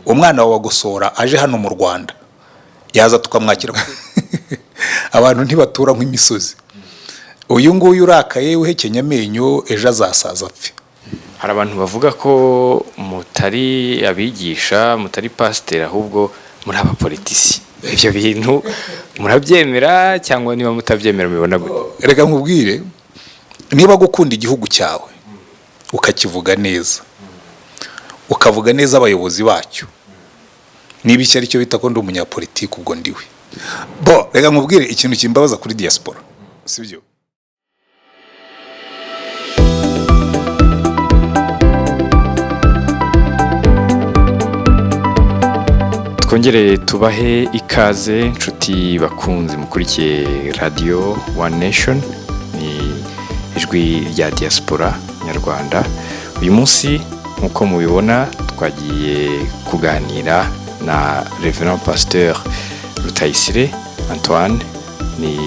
Umwana wawe Bagosora aje hano mu Rwanda yaza tukamwakira. Abantu ntibatura nk'imisozi. Uyu nguyu urakaye uhekenya amenyo, ejo azasaza apfe. Hari abantu bavuga ko mutari abigisha, mutari pasiteri, ahubwo muri abapolitisi. Ibyo bintu murabyemera, cyangwa niba mutabyemera mubibona gute? Reka nkubwire, niba gukunda igihugu cyawe ukakivuga neza, ukavuga neza abayobozi bacyo, niba icyo ari cyo bita ko ndi umunyapolitiki, ubwo ndiwe. Bo reka nkubwire ikintu kimbabaza kuri diaspora, sibyo? Twongere tubahe ikaze, inshuti bakunze mukurikiye Radiyo One Nation, ni ijwi rya diaspora nyarwanda. Uyu munsi nk'uko mubibona twagiye kuganira na Reverend Pasteur Rutayisire Antoine. Ni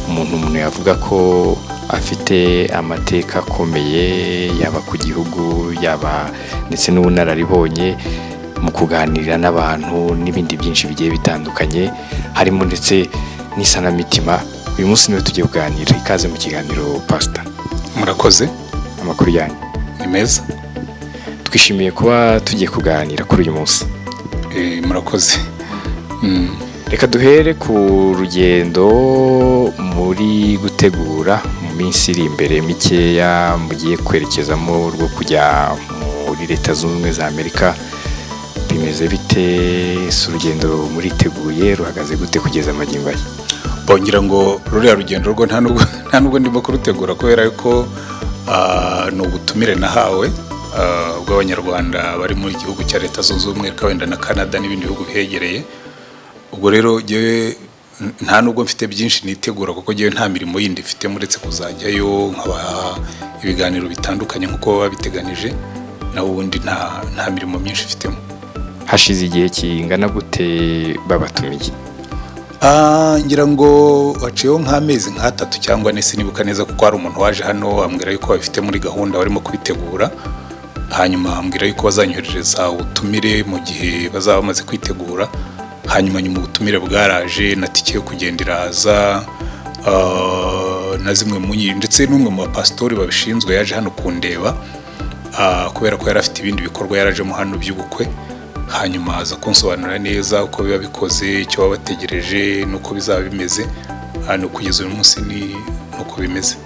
umuntu yavuga ko afite amateka akomeye, yaba ku gihugu, yaba ndetse n'ubunararibonye mu kuganira n'abantu n'ibindi byinshi bigiye bitandukanye, harimo ndetse n'isanamitima. Uyu munsi niwe tugiye kuganira. Ikaze mu kiganiro, Pastor. Murakoze. Amakuru yanyu? Ni meza. Twishimiye kuba tugiye kuganira kuri uyu munsi. Murakoze. Reka duhere ku rugendo muri gutegura mu minsi iri imbere mikeya mugiye kwerekezamo rwo kujya muri Leta Zunze Ubumwe za Amerika. Bimeze bite? Si urugendo muriteguye? Ruhagaze gute kugeza amagingo aya? Bongera ngo ruriya rugendo rwo nta nubwo ndimo kurutegura, kubera ko ni ubutumire nahawe bw'Abanyarwanda bari mu gihugu cya Leta Zunze Ubumwe, wenda na Canada n'ibindi bihugu bihegereye. Ubwo rero njyewe nta nubwo mfite byinshi nitegura, kuko njyewe nta mirimo yindi mfite uretse kuzajyayo nkabaha ibiganiro bitandukanye nk'uko baba babiteganije. Naho ubundi nta mirimo myinshi mfitemo. Hashize igihe kingana gute babatumiye? Ngira ngo haciyeho nk'amezi nk'atatu cyangwa ane, sinibuka neza, kuko hari umuntu waje hano ambwira yuko babifite muri gahunda, barimo kubitegura, hanyuma ambwira yuko bazanyoherereza ubutumire mu gihe bazaba bamaze kwitegura. Hanyuma nyuma ubutumire bwaraje, na tike yo kugenda iraza, na zimwe mu ndetse n'umwe mu bapasitori babishinzwe yaje hano kundeba, kubera ko yari afite ibindi bikorwa yarajemo hano by'ubukwe, hanyuma aza kunsobanurira neza uko biba bikoze, icyo baba bategereje n'uko bizaba bimeze. Hano kugeza uyu munsi ni uko bimeze.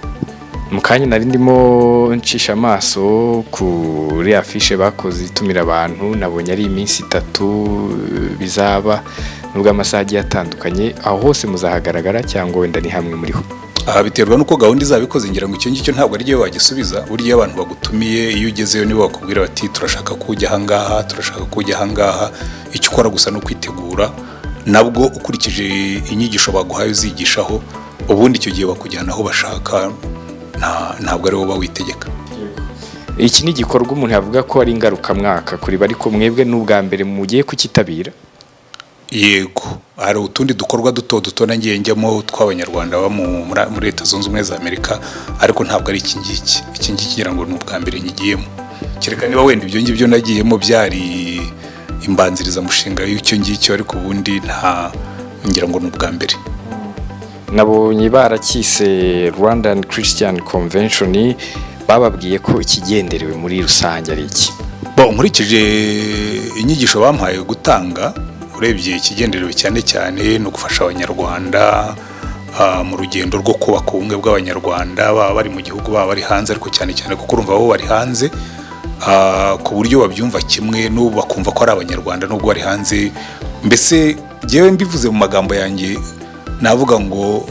Mu kanya nari ndimo ncisha amaso kuri afishe bakoze itumira abantu, nabonye ari iminsi 3 bizaba, nubwo amasaha agiye atandukanye. Aho hose muzahagaragara, cyangwa wenda ni hamwe muriho? Aha biterwa n'uko gahunda izaba ikoze. Ngira ngo icyo ngicyo ntabwo ari ryo wagisubiza. Burya iyo abantu bagutumiye, iyo ugezeyo nibo bakubwira bati: "Turashaka ko ujya ahangaha, turashaka ko ujya ahangaha." Icyo ukora gusa ni ukwitegura, nabwo ukurikije inyigisho baguhaye uzigishaho. Ubundi icyo gihe bakujyana aho bashaka, ntabwo ari wowe uba witegeka. Iki ni igikorwa umuntu yavuga ko ari ingarukamwaka kuri, ariko mwebwe n'ubwa mbere mugiye kukitabira? Yego, hari utundi dukorwa duto duto nagiye njyamo tw'Abanyarwanda baba muri Leta Zunze Ubumwe za Amerika, ariko ntabwo ari iki ngiki. Iki ngiki ngira ngo ni ubwa mbere nkigiyemo, kereka niba wenda ibyo ngibyo nagiyemo byari imbanzirizamushinga y'icyo ngicyo, ariko ubundi nta, ngira ngo ni ubwa mbere. Nabonye barakise Rwandan Christian Convention. Bababwiye ko ikigenderewe muri rusange ari iki? Bo nkurikije inyigisho bampaye gutanga, urebye ikigenderewe cyane cyane ni ugufasha Abanyarwanda mu rugendo rwo kubaka ubumwe bw'Abanyarwanda, baba bari mu gihugu, baba bari hanze, ariko cyane cyane kuko urumva bo bari hanze, ku buryo babyumva kimwe n'ubu bakumva ko ari Abanyarwanda nubwo bari hanze. Mbese njyewe mbivuze mu magambo yanjye, navuga ngo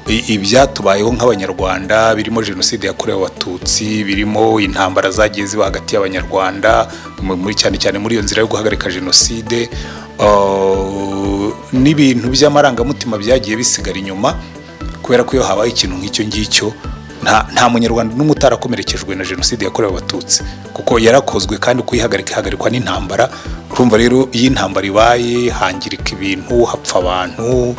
ibyatubayeho nk'Abanyarwanda, birimo Jenoside yakorewe Abatutsi, birimo intambara zagiye ziba hagati y'Abanyarwanda muri cyane cyane muri iyo nzira yo guhagarika jenoside, n'ibintu by'amarangamutima byagiye bisigara inyuma, kubera ko iyo habaye ikintu nk'icyo ngicyo, nta Munyarwanda n'umwe utarakomerekejwe na Jenoside yakorewe Abatutsi, kuko yarakozwe kandi kuyihagarika ihagarikwa n'intambara. Urumva rero, iyo intambara ibaye hangirika ibintu, hapfa abantu,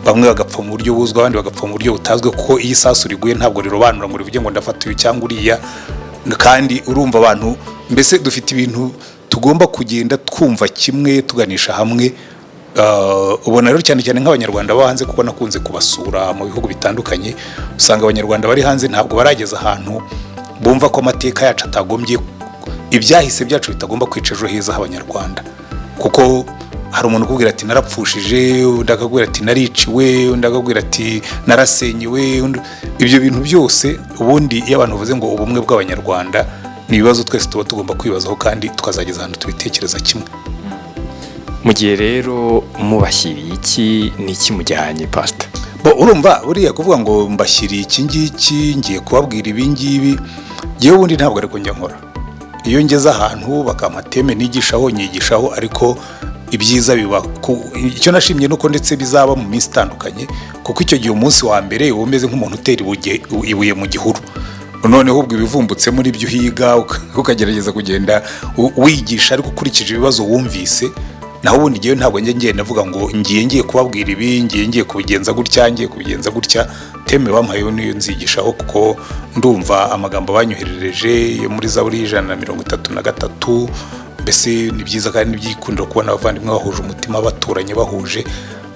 bamwe bagapfa mu buryo buzwi, abandi bagapfa mu buryo butazwi, kuko iyo isasu riguye ntabwo rirobanura ngo rivuge ngo ndafata uyu cyangwa uriya. Kandi urumva abantu mbese dufite ibintu Tugomba kugenda twumva kimwe, tuganisha hamwe. Ubona rero cyane cyane nk'Abanyarwanda bo hanze, kuko nakunze kubasura mu bihugu bitandukanye, usanga Abanyarwanda bari hanze ntabwo barageza ahantu bumva ko amateka yacu atagombye, ibyahise byacu bitagomba kwica ejo heza h'Abanyarwanda. Kuko hari umuntu ukubwira ati "Narapfushije", undi akakubwira ati "Nariciwe", undi akakubwira ati "Narasenyewe". Ibyo bintu byose, ubundi iyo abantu bavuze ngo ubumwe bw'Abanyarwanda, ni ibibazo twese tuba tugomba kwibazaho kandi tukazageza ahantu tubitekereza kimwe. Mu gihe rero mubashyiriye iki, ni iki mujyanye, Pasita? Bo, urumva buriya kuvuga ngo mbashyiriye iki ngiki, ngiye kubabwira ibi ngibi, ngewe ubundi ntabwo ariko njya nkora. Iyo ngeze ahantu bakampa thème nigishaho, nyigishaho. Ariko ibyiza biba icyo nashimye nuko ndetse bizaba mu minsi itandukanye, kuko icyo gihe umunsi wa mbere uba umeze nk'umuntu utera ibuye mu gihuru. Noneho ubwo ibivumbutse muri byo uhiga, ukagerageza kugenda wigisha, ariko ukurikije ibibazo wumvise. Naho ubundi ngewe ntabwo njya ngenda avuga ngo ngiye kubabwira ibi, ngiye kubigenza gutya, ngiye kubigenza gutya. Thème bampaye niyo nzigishaho, kuko ndumva amagambo banyoherereje yo muri Zaburi y'133, mbese ni byiza kandi n'ibyikundiro kubona abavandimwe bahuje umutima, baturanye, bahuje.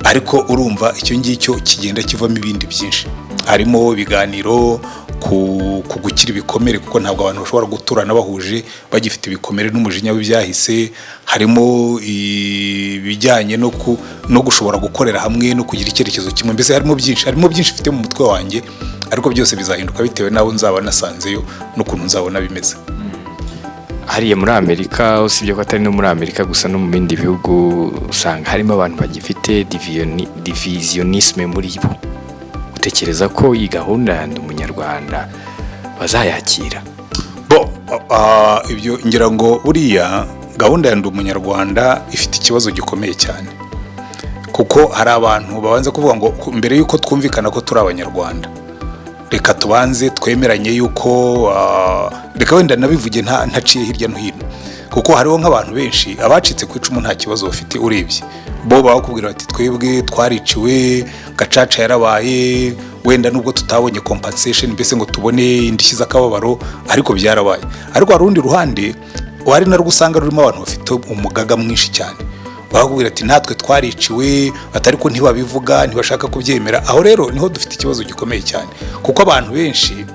Ariko urumva icyo ngicyo kigenda kivamo ibindi byinshi, harimo ibiganiro ku gukira ibikomere, kuko ntabwo abantu bashobora guturana bahuje bagifite ibikomere n'umujinya w'ibyahise. Harimo ibijyanye no gushobora gukorera hamwe no kugira icyerekezo kimwe. Mbese harimo byinshi mfite mu mutwe wanjye, ariko byose bizahinduka bitewe n'abo nzaba nasanzeyo n'ukuntu nzabona bimeze. Hariya muri Amerika, usibye ko atari no muri Amerika gusa, no mu bindi bihugu usanga harimo abantu bagifite divisionnisme muri bo. Utekereza ko iyi gahunda ya Ndi Umunyarwanda bazayakira? Bo, ibyo ngira ngo buriya gahunda ya Ndi Umunyarwanda ifite ikibazo gikomeye cyane, kuko hari abantu babanza kuvuga ngo mbere y'uko twumvikana ko turi Abanyarwanda, reka tubanze twemeranye yuko reka wenda nabivuge ntaciye hirya no hino, kuko hariho nk'abantu benshi abacitse ku icumu nta kibazo bafite. Urebye bo baba bakubwira bati "Twebwe twariciwe, Gacaca yarabaye, wenda nubwo tutabonye compensation, mbese ngo tubone indishyi z'akababaro, ariko byarabaye." Ariko hari urundi ruhande wari narwo usanga rurimo abantu bafite umugaga mwinshi cyane, bakubwira ati "Natwe twariciwe", atari ko ntibabivuga, ntibashaka kubyemera. Aho rero niho dufite ikibazo gikomeye cyane, kuko abantu benshi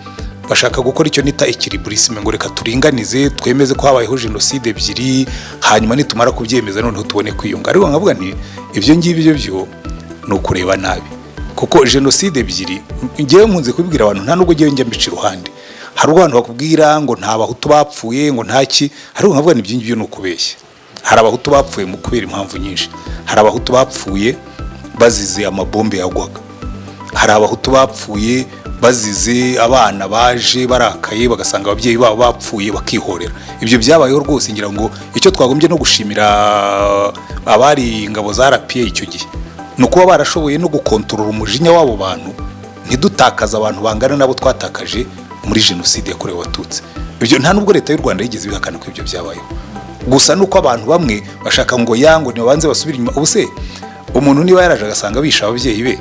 bashaka gukora icyo nita équilibrisme, ngo reka turinganize, twemeze ko habayeho jenoside ebyiri, hanyuma nitumara kubyemeza noneho tubone kwiyunga. Ariko nkavuga nti ibyo ngibyo byo ni ukureba nabi, kuko jenoside ebyiri, ngewe nkunze kubibwira abantu, nta nubwo ngewe njya mbica iruhande. Hari ubwo abantu bakubwira ngo nta Bahutu bapfuye, ngo ntaki, ariko nkavuga ni ibyo ngibyo ni ukubeshya. Hari Abahutu bapfuye mu kubera impamvu nyinshi. Hari Abahutu bapfuye bazize amabombe yagwaga, hari Abahutu bapfuye bazize abana baje barakaye bagasanga ababyeyi babo bapfuye bakihorera. Ibyo byabayeho rwose. Ngira ngo icyo twagombye no gushimira abari ingabo za RPA icyo gihe ni ukuba barashoboye no gukontorora umujinya w'abo bantu, ntidutakaze abantu bangana nabo twatakaje muri Jenoside yakorewe Abatutsi. Ibyo nta nubwo Leta y'u Rwanda yigeze ibihakana ko ibyo byabayeho. Gusa nuko abantu bamwe bashaka ngo yango ntibabanze basubire inyuma. Ubu se umuntu niba yaraje agasanga bishe ababyeyi be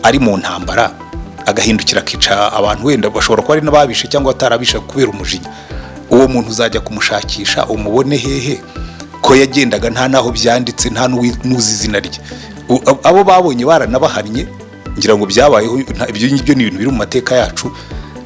ari mu ntambara, agahindukira akica abantu, wenda bashobora kuba ari n'ababishe cyangwa batarabishe kubera umujinya, uwo muntu uzajya kumushakisha umubone hehe, ko yagendaga nta n'aho byanditse, nta n'uzi izina rye? Abo babonye baranabahannye. Ngira ngo byabayeho. Ibyo ngibyo ni ibintu biri mu mateka yacu.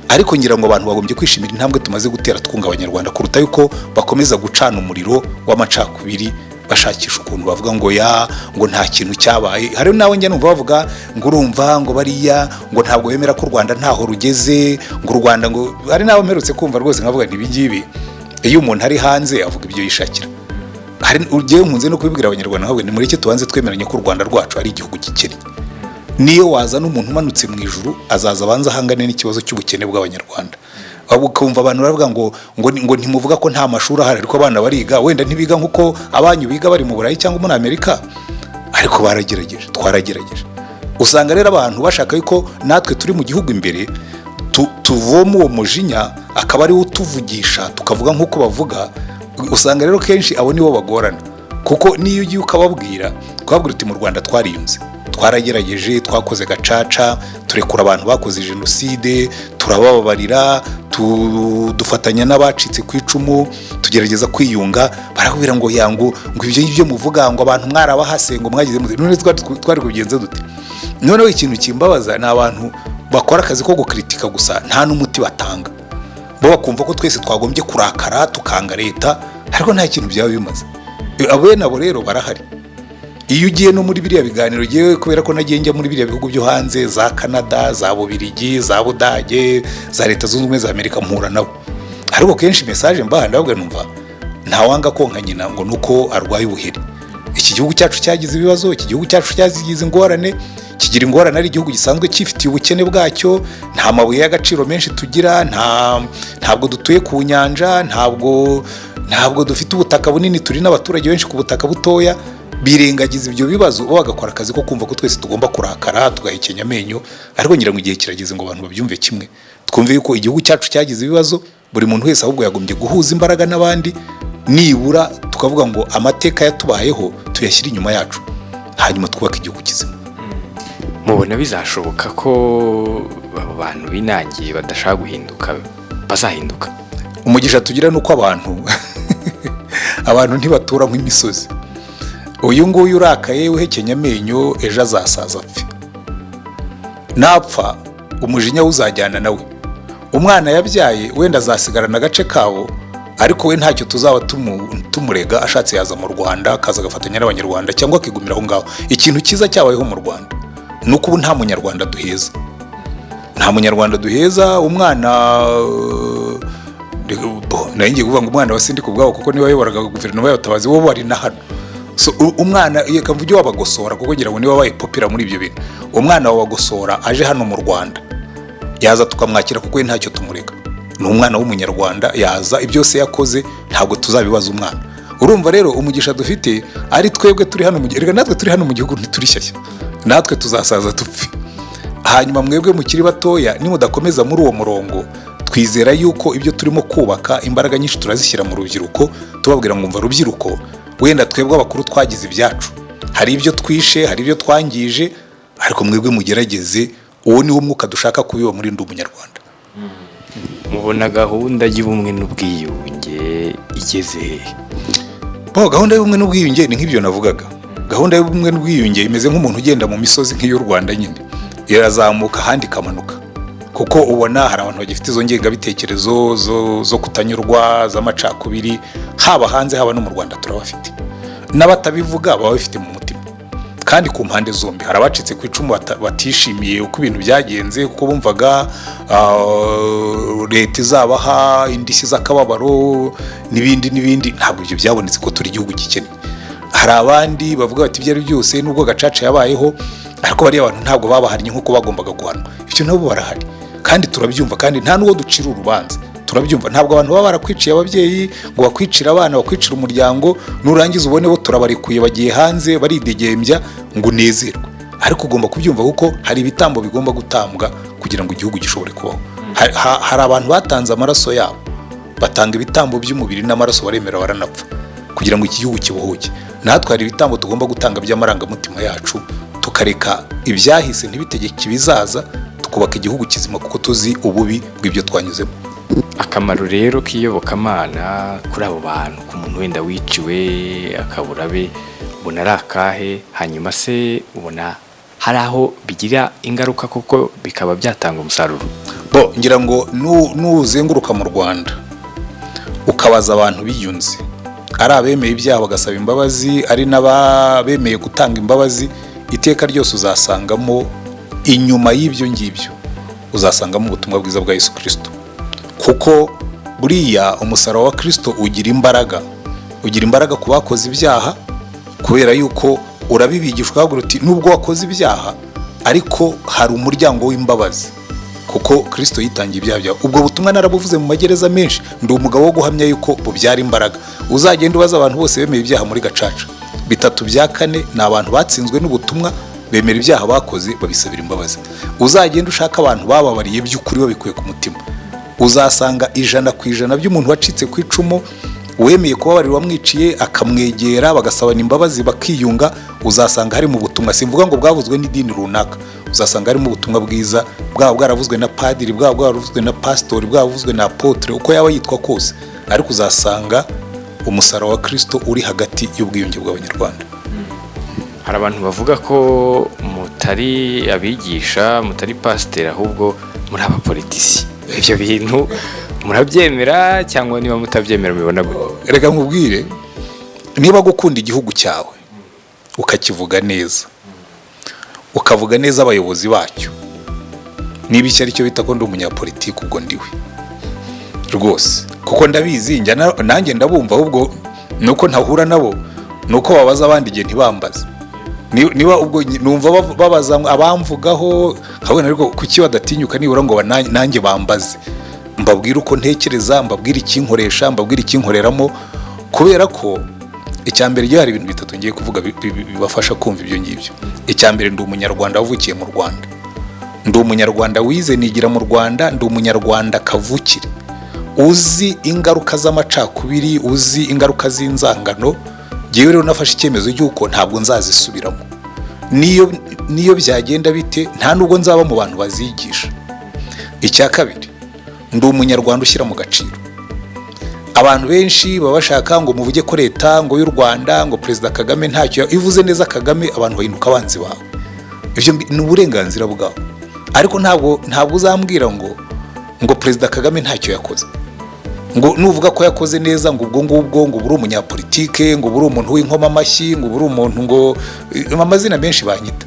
Ariko ngira ngo abantu bagombye kwishimira intambwe tumaze gutera twunga Abanyarwanda, kuruta yuko bakomeza gucana umuriro w'amacakubiri, bashakisha ukuntu bavuga ngo ya ngo nta kintu cyabaye. Hari nawe njya numva bavuga ngo urumva ngo bariya ngo ntabwo bemera ko u Rwanda ntaho rugeze, ngo u Rwanda ngo, hari n'abo mperutse kumva rwose nkavuga nti ibi ngibi, iyo umuntu ari hanze avuga ibyo yishakira. Hari ugiye, nkunze no kubibwira Abanyarwanda nkavuga ni mureke tubanze twemeranye ko u Rwanda rwacu ari igihugu gikennye. Niyo wazana umuntu umanutse mu ijuru, azaza abanza ahangane n'ikibazo cy'ubukene bw'Abanyarwanda. Ahubwo ukumva abantu baravuga ngo ntimuvuga ko nta mashuri ahari, ariko abana bariga, wenda ntibiga nk'uko abanyu biga bari mu Burayi cyangwa muri Amerika, ariko baragerageje, twaragerageje. Usanga rero abantu bashaka yuko natwe turi mu gihugu imbere tuvoma uwo mujinya, akaba ariwo utuvugisha, tukavuga nk'uko bavuga. Usanga rero kenshi abo nibo bagorana, kuko niyo ugiye ukababwira, ukababwira uti mu Rwanda twariyunze. Twaragerageje, twakoze gacaca, turekura abantu bakoze jenoside, turabababarira, dufatanya n'abacitse ku icumu, tugerageza kwiyunga. Barakubwira ngo yangu, ngo ibyo ngibyo muvuga, ngo abantu mwarabahase, ngo mwagize mute. None twari kubigenza dute? Noneho ikintu kimbabaza ni abantu bakora akazi ko gukritika gusa, nta n'umuti batanga. Bo bakumva ko twese twagombye kurakara, tukanga leta, ariko nta kintu byaba bimaze. Abo nabo rero barahari. Iyo ugiye no muri biriya biganiro, ugiye, kubera ko nagiye njya muri biriya bihugu byo hanze, za Canada, za Bubirigi, za Budage, za Leta Zunze Ubumwe za Amerika, mpura nabo. Ariko kenshi message mbaha, ndababwira: "Numva ntawanga konka nyina ngo nuko arwaye ubuheri." Iki gihugu cyacu cyagize ibibazo, iki gihugu cyacu cyagize ingorane, kigira ingorane ari igihugu gisanzwe cyifitiye ubukene bwacyo. Nta mabuye y'agaciro menshi tugira, ntabwo dutuye ku nyanja, ntabwo dufite ubutaka bunini, turi n'abaturage benshi ku butaka butoya. Birengagiza ibyo bibazo, bo bagakora akazi ko kumva ko twese tugomba kurakara, tugahekenya amenyo. Ariko ngira ngo igihe kirageze ngo abantu babyumve kimwe, twumve yuko igihugu cyacu cyagize ibibazo. Buri muntu wese ahubwo yagombye guhuza imbaraga n'abandi, nibura tukavuga ngo amateka yatubayeho tuyashyire inyuma yacu, hanyuma twubake igihugu kizima. Mubona bizashoboka ko abo bantu binangiye, badashaka guhinduka, bazahinduka? Umugisha tugira ni uko abantu ntibatura nk'imisozi. Uyu nguyu urakaye, uhekenya amenyo, ejo azasaza apfe. Napfa, umujinya we uzajyana nawe. Umwana yabyaye wenda azasigarana agace kabo, ariko we ntacyo tuzaba tumurega. Ashatse yaza mu Rwanda, akaza agafatanya n'Abanyarwanda, cyangwa akigumira aho ngaho. Ikintu cyiza cyabayeho mu Rwanda ni uko ubu nta Munyarwanda duheza, nta Munyarwanda duheza. Umwana, nari ngiye kuvuga ngo umwana wa Sindikubwabo, kuko niwe wayoboraga guverinoma y'Abatabazi, bo bari na hano. So, umwana, reka mvuge wabagosora, kuko ngira ngo niwe wabaye popular muri ibyo bintu. Umwana wa Bagosora aje hano mu Rwanda, yaza tukamwakira, kuko we ntacyo tumurega, ni umwana w'Umunyarwanda. Yaza, ibyo se yakoze ntabwo tuzabibaza umwana. Urumva rero umugisha dufite ari twebwe turi hano mu gihugu. Reka natwe turi hano mu gihugu ntituri shyashya, natwe tuzasaza dupfe. Hanyuma mwebwe mukiri batoya, nimudakomeza muri uwo murongo, twizera yuko ibyo turimo kubaka, imbaraga nyinshi turazishyira mu rubyiruko, tubabwira ngo: "Mva rubyiruko, wenda twebwe abakuru twagize ibyacu, hari ibyo twishe, hari ibyo twangije, ariko mwebwe mugerageze." Uwo niwo mwuka dushaka kubiba muri Ndi Umunyarwanda. Mubona gahunda y'ubumwe n'ubwiyunge igeze hehe? Bo, gahunda y'ubumwe n'ubwiyunge ni nk'ibyo navugaga. Gahunda y'ubumwe n'ubwiyunge imeze nk'umuntu ugenda mu misozi nk'iy'u Rwanda nyine, irazamuka ahandi ikamanuka, kuko ubona hari abantu bagifite izo ngengabitekerezo zo kutanyurwa, z'amacakubiri, haba hanze, haba no mu Rwanda turabafite. N'abatabivuga baba bafite mu mutima. Kandi ku mpande zombi hari abacitse ku icumu batishimiye uko ibintu byagenze, kuko bumvaga leta izabaha indishyi z'akababaro n'ibindi n'ibindi. Ntabwo ibyo byabonetse, ko turi igihugu gikennye. Hari abandi bavuga bati: "Ibyo ari byose, nubwo gacaca yabayeho, ariko bariya bantu ntabwo babahannye nk'uko bagombaga guhanwa." Ibyo nabo barahari kandi turabyumva, kandi nta n'uwo ducira urubanza, turabyumva. Ntabwo abantu baba barakwiciye ababyeyi, ngo bakwicire abana, bakwicire umuryango, nurangiza ubone bo turabarekuye, bagiye hanze baridegembya, ngo unezerwe. Ariko ugomba kubyumva, kuko hari ibitambo bigomba gutambwa kugira ngo igihugu gishobore kubaho. Hari abantu batanze amaraso yabo, batanga ibitambo by'umubiri n'amaraso, baremera baranapfa kugira ngo iki gihugu kibohoke. Natwe hari ibitambo tugomba gutanga by'amarangamutima yacu, tukareka ibyahise ntibitegeke ibizaza, tukubaka igihugu kizima, kuko tuzi ububi bw'ibyo twanyuzemo. Akamaro rero k'iyobokamana kuri abo bantu, ku muntu wenda wiciwe akabura be, ubona ari akahe? Hanyuma se ubona hari aho bigira ingaruka kuko bikaba byatanga umusaruro? Bo, ngira ngo nuzenguruka mu Rwanda ukabaza abantu biyunze, ari abemeye ibyaha bagasaba imbabazi, ari n'abemeye gutanga imbabazi, iteka ryose uzasangamo, inyuma y'ibyo ngibyo uzasangamo ubutumwa bwiza bwa Yesu Kirisito. Kuko buriya umusaraba wa Kirisito ugira imbaraga, ugira imbaraga ku bakoze ibyaha, kubera yuko urabibigisha, ukavuga uti: "Nubwo wakoze ibyaha, ariko hari umuryango w'imbabazi, kuko Kirisito yitangiye ibyaha byawe." Ubwo butumwa narabuvuze mu magereza menshi, ndi umugabo wo guhamya yuko bubyara imbaraga. Uzagenda ubaza abantu bose bemeye ibyaha muri gacaca, bitatu bya kane ni abantu batsinzwe n'ubutumwa, bemera ibyaha bakoze, babisabira imbabazi. Uzagenda ushaka abantu bababariye by'ukuri babikuye ku mutima, uzasanga 100% by'umuntu wacitse ku icumu. Uwemeye kubabarira uwamwiciye, akamwegera, bagasabana imbabazi, bakiyunga, uzasanga hari mu butumwa, simvuga ngo bwavuzwe n'idini runaka, uzasanga harimo ubutumwa bwiza, bwaba bwaravuzwe na padiri, bwaba bwaravuzwe na pasitori, bwaba bwaravuzwe na apôtre, uko yaba yitwa kose, ariko uzasanga umusaraba wa Kirisito uri hagati y'ubwiyunge bw'Abanyarwanda. Hari abantu bavuga ko mutari abigisha, mutari pasiteri, ahubwo muri abapolitisi. Ibyo bintu murabyemera, cyangwa niba mutabyemera mubibona gute? Reka nkubwire, niba gukunda igihugu cyawe, ukakivuga neza, ukavuga neza abayobozi bacyo, niba icyo ari cyo bita ko ndi umunyapolitiki, ubwo ndiwe rwose, kuko ndabizi, njya nanjye ndabumva. Ahubwo nuko ntahura nabo, nuko babaza abandi igihe ntibambaze. Niba ubwo numva babaza abamvugaho nkabona, ariko kuki badatinyuka nibura ngo nanjye bambaze, mbabwire uko ntekereza, mbabwire ikinkoresha, mbabwire ikinkoreramo? Kubera ko icya mbere, iyo hari ibintu bitatu ngiye kuvuga bibafasha kumva ibyo ngibyo. Icya mbere, ndi Umunyarwanda wavukiye mu Rwanda, ndi Umunyarwanda wize nigira mu Rwanda, ndi Umunyarwanda kavukire uzi ingaruka z'amacakubiri, uzi ingaruka z'inzangano. Ngewe rero nafashe icyemezo cy'uko ntabwo nzazisubiramo, niyo byagenda bite, nta nubwo nzaba mu bantu bazigisha. Icya kabiri, ndi Umunyarwanda ushyira mu gaciro. Abantu benshi baba bashaka ngo muvuge ko leta ngo y'u Rwanda, ngo Perezida Kagame ntacyo ivuze neza. Kagame, abantu bahinduka abanzi bawe. Ibyo ni uburenganzira bwabo, ariko ntabwo uzambwira ngo Perezida Kagame ntacyo yakoze, ngo nuvuga ko yakoze neza, ngo ubwo ngubwo ngo uri umunyapolitike, ngo uri umuntu w'inkoma amashyi, ngo uri umuntu, ngo amazina menshi banyita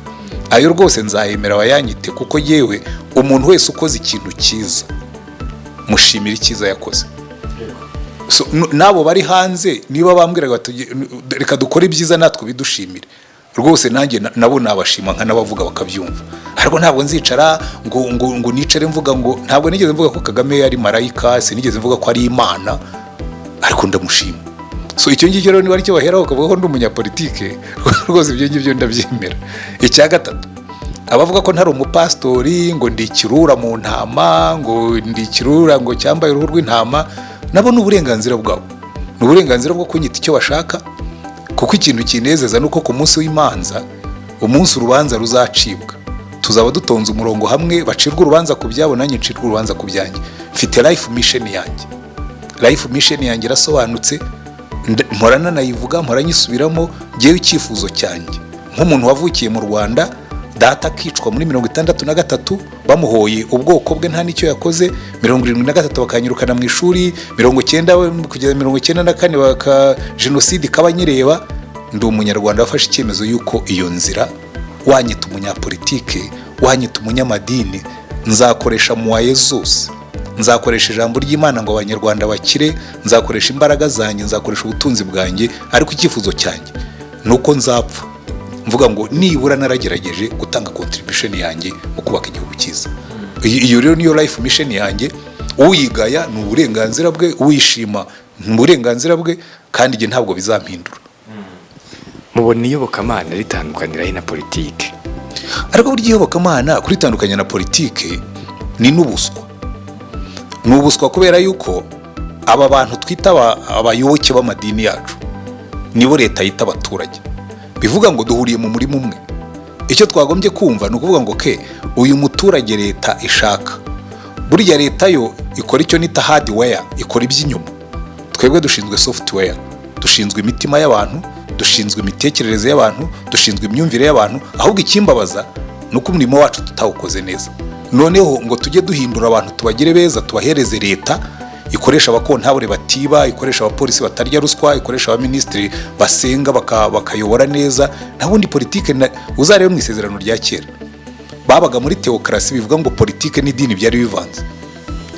ayo rwose nzayemera bayanyite, kuko yewe umuntu wese ukoze ikintu cyiza mushimira icyiza yakoze. So, n'abo bari hanze, niba bambwiraga bati reka dukore ibyiza natwe bidushimire rwose, nanjye nabo nabashima nkanabavuga bakabyumva. Ariko ntabwo nzicara ngo nicare mvuga ngo, ntabwo nigeze mvuga ko Kagame ari marayika, sinigeze mvuga ko ari Imana, ariko ndamushima. So icyo ngicyo rero niba aricyo baheraho bakavuga ko ndi umunyapolitike, rwose ibyo ngibyo ndabyemera. Icya gatatu, abavuga ko ntari umupasitori, ngo ndi ikirura mu ntama, ngo ndi ikirura ngo cyambaye uruhu rw'intama, nabo ni uburenganzira bwabo, ni uburenganzira bwo kunyita icyo bashaka, kuko ikintu kinezeza ni uko ku munsi w'imanza, umunsi urubanza ruzacibwa, tuzaba dutonze umurongo hamwe, bacirwa urubanza ku byabo, nanjye ncirwa urubanza ku byanjye. Mfite life mission yanjye, life mission yanjye irasobanutse, mpora nanayivuga, mpora nyisubiramo. Ngewe icyifuzo cyanjye nk'umuntu wavukiye mu Rwanda, data akicwa muri 63 bamuhoye ubwoko bwe nta n'icyo yakoze, 73 bakanyirukana mu ishuri, 90 kugeza 94 baka jenoside ikaba nyireba, ndi Umunyarwanda wafashe icyemezo y'uko iyo nzira, wanyita umunyapolitike, wanyita umunyamadini, nzakoresha moyens zose, nzakoresha ijambo ry'Imana ngo Abanyarwanda bakire, nzakoresha imbaraga zanjye, nzakoresha ubutunzi bwanjye, ariko icyifuzo cyanjye ni uko nzapfa mvuga ngo nibura naragerageje gutanga contribution yanjye mu kubaka igihugu cyiza. Iyo rero niyo life mission yanjye. Uyigaya ni uburenganzira bwe, uyishima ni uburenganzira bwe, kandi njye ntabwo bizampindura. Mubona iyobokamana ritandukaniraho na politike? Ariko burya iyobokamana kuritandukanya na politike ni n'ubuswa, ni ubuswa, kubera yuko aba bantu twita abayoboke b'amadini yacu nibo leta yita abaturage. Bivuga ngo duhuriye mu murima umwe. Icyo twagombye kumva ni ukuvuga ngo ke uyu muturage leta ishaka, burya leta yo ikora icyo nita hardware, ikora iby'inyuma. Twebwe dushinzwe software, dushinzwe imitima y'abantu, dushinzwe imitekerereze y'abantu, dushinzwe imyumvire y'abantu. Ahubwo ikimbabaza ni uko umurimo wacu tutawukoze neza, noneho ngo tujye duhindura abantu, tubagire beza, tubahereze leta ikoresha abakontabure batiba, ikoresha abapolisi batarya ruswa, ikoresha abaminisitiri basenga bakayobora neza. Nta bundi politike uzarebe mu Isezerano rya Kera, babaga muri tewokarasi, bivuga ngo politike n'idini byari bivanze.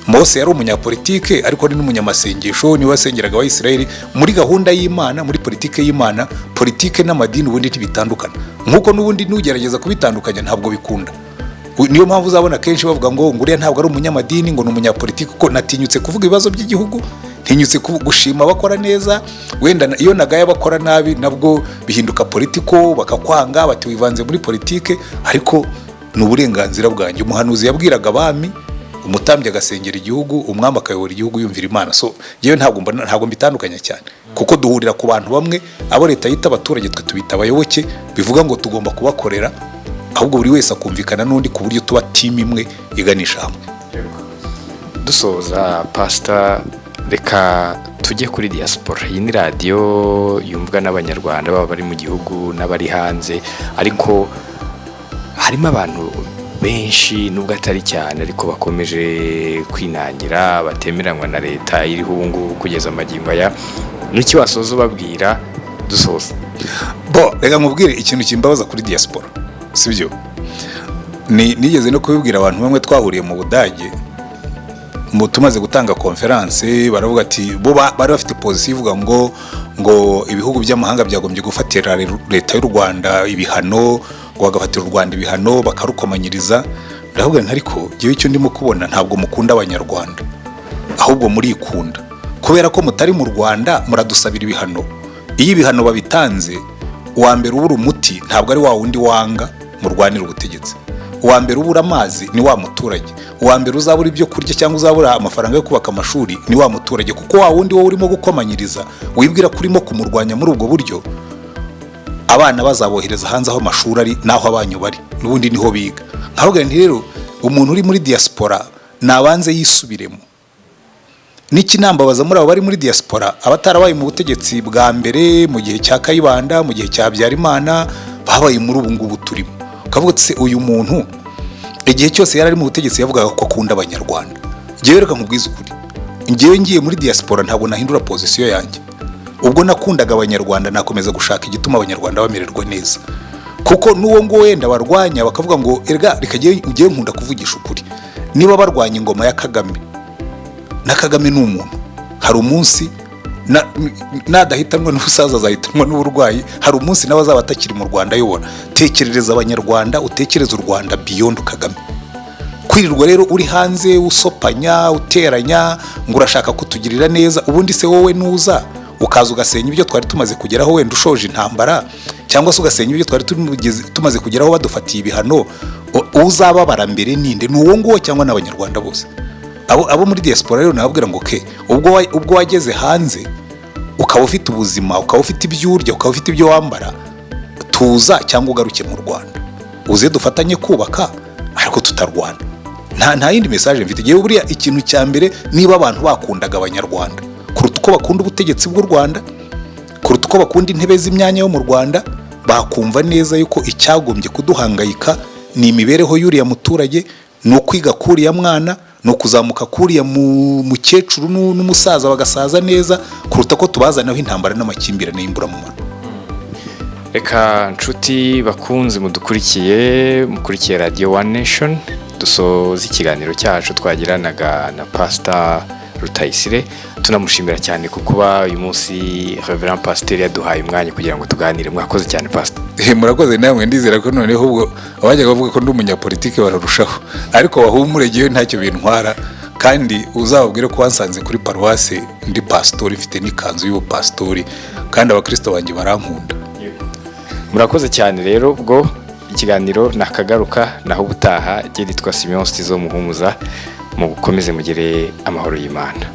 Mose yari umunyapolitike ariko ari n'umunyamasengesho, niwe wasengeraga Abayisiraheli muri gahunda y'Imana, muri politike y'Imana. Politike n'amadini ubundi ntibitandukana, nk'uko n'ubundi n'ugerageza kubitandukanya ntabwo bikunda. Niyo mpamvu uzabona kenshi bavuga ngo uriya ntabwo ari umunyamadini, ngo ni umunyapolitiki, kuko natinyutse kuvuga ibibazo by'igihugu, ntinyutse gushima abakora neza. Wenda iyo nagaye abakora nabi, nabwo bihinduka politiko, bakakwanga bati wivanze muri politike, ariko ni uburenganzira bwanjye. Umuhanuzi yabwiraga abami. Umutambyi agasengera igihugu, umwami akayobora igihugu yumvira Imana. So yewe, ntabwo mbona, ntabwo mbitandukanya cyane, kuko duhurira ku bantu bamwe. Abo leta yita abaturage, twe tubita abayoboke. Bivuga ngo tugomba kubakorera, ahubwo buri wese akumvikana n'undi ku buryo tuba team imwe iganisha hamwe. Dusoza, Pasita, reka tujye kuri diaspora. Iyi ni radiyo yumvwa n'Abanyarwanda baba bari mu gihugu n'abari hanze, ariko harimo abantu benshi, nubwo atari cyane, ariko bakomeje kwinangira, batemeranywa na leta iriho ubu ngubu kugeza amagingo aya. N'iki wasoza ubabwira dusoza? Bo, reka nkubwire ikintu kimbabaza kuri diaspora, sibyo? Ni nigeze no kubibwira abantu bamwe twahuriye mu Budage mu tumaze gutanga conférence. Baravuga ati bo bari bafite position ivuga ngo ibihugu by'amahanga byagombye gufatira leta y'u Rwanda ibihano, ngo bagafatira u Rwanda ibihano, bakarukomanyiriza. Ndavuga nti: "Ariko ngewe icyo ndimo kubona, ntabwo mukunda Abanyarwanda, ahubwo murikunda. Kubera ko mutari mu Rwanda, muradusabira ibihano. Iyo ibihano babitanze, uwa mbere ubura umuti ntabwo ari wa wundi wanga murwanira ubutegetsi. Uwa mbere ubura amazi ni wa muturage. Uwa mbere uzabura ibyo kurya cyangwa uzabura amafaranga yo kubaka amashuri ni wa muturage, kuko wa wundi wowe urimo gukomanyiriza, wibwira ko urimo kumurwanya muri ubwo buryo, abana bazabohereza hanze aho amashuri ari n'aho abanyu bari, n'ubundi niho biga." Nkavuga nti: "Rero umuntu uri muri diaspora nabanze yisubiremo." N'ikinambabaza muri abo bari muri diaspora, abatarabaye mu butegetsi bwa mbere, mu gihe cya Kayibanda, mu gihe cya Habyarimana, babaye muri ubu ngubu turimo, ukavuga uti: "Se uyu muntu igihe cyose yari ari mu butegetsi yavugaga ko akunda Abanyarwanda?" Ngewe reka nkubwize ukuri, ngewe ngiye muri diaspora ntabwo nahindura position yanjye. Ubwo nakundaga Abanyarwanda, nakomeza gushaka igituma Abanyarwanda bamererwa neza, kuko n'uwo nguwo wenda barwanya bakavuga ngo erega reka, ngewe nkunda kuvugisha ukuri. Niba barwanya ingoma ya Kagame, na Kagame ni umuntu, hari umunsi nadahitanwa n'ubusaza azahitanwa n'uburwayi, hari umunsi nawe azaba atakiri mu Rwanda ayobora. Tekerereza Abanyarwanda, utekereze u Rwanda beyond Kagame. Kwirirwa rero uri hanze usopanya, uteranya ngo urashaka kutugirira neza, ubundi se wowe nuza ukaza ugasenya ibyo twari tumaze kugeraho, wenda ushoje intambara, cyangwa se ugasenya ibyo twari tumaze kugeraho badufatiye ibihano, uzababara mbere ninde? Ni uwo nguwo cyangwa n'Abanyarwanda bose? Abo muri diaspora rero nababwira ngo ke ubwo wageze hanze, ukaba ufite ubuzima, ukaba ufite ibyo urya, ukaba ufite ibyo wambara, tuza cyangwa ugaruke mu Rwanda, uze dufatanye kubaka, ariko tutarwana. Nta yindi message mfite. Ngewe buriya ikintu cya mbere, niba abantu bakundaga Abanyarwanda kuruta uko bakunda ubutegetsi bw'u Rwanda, kuruta uko bakunda intebe z'imyanya yo mu Rwanda, bakumva neza yuko icyagombye kuduhangayika ni imibereho y'uriya muturage, ni ukwiga k'uriya mwana, ni ukuzamuka k'uriya mukecuru n'umusaza bagasaza neza, kuruta ko tubazanaho intambara n'amakimbirane y'imburamumaro. Reka nshuti bakunze mudukurikiye, mukurikiye Radiyo One Nation, dusoza ikiganiro cyacu twagiranaga na Pasita Rutayisire. Tunamushimira cyane ku kuba uyu munsi Reverend Pasiteri yaduhaye umwanya kugira ngo tuganire. Mwakoze cyane, Pasita. Murakoze namwe. Ndizera ko noneho ubwo abajyaga bavuga ko ndi umunyapolitike bararushaho, ariko bahumure, ngewe ntacyo bintwara. Kandi uzababwire ko wansanze kuri paruwase ndi pasitori, mfite n'ikanzu y'ubupasitori, kandi abakristo banjye barankunda. Murakoze cyane. Rero ubwo ikiganiro nakagaruka, naho ubutaha. Jye nitwa Simeon Stizo Muhumuza. Mukomeze mugire amahoro y'Imana.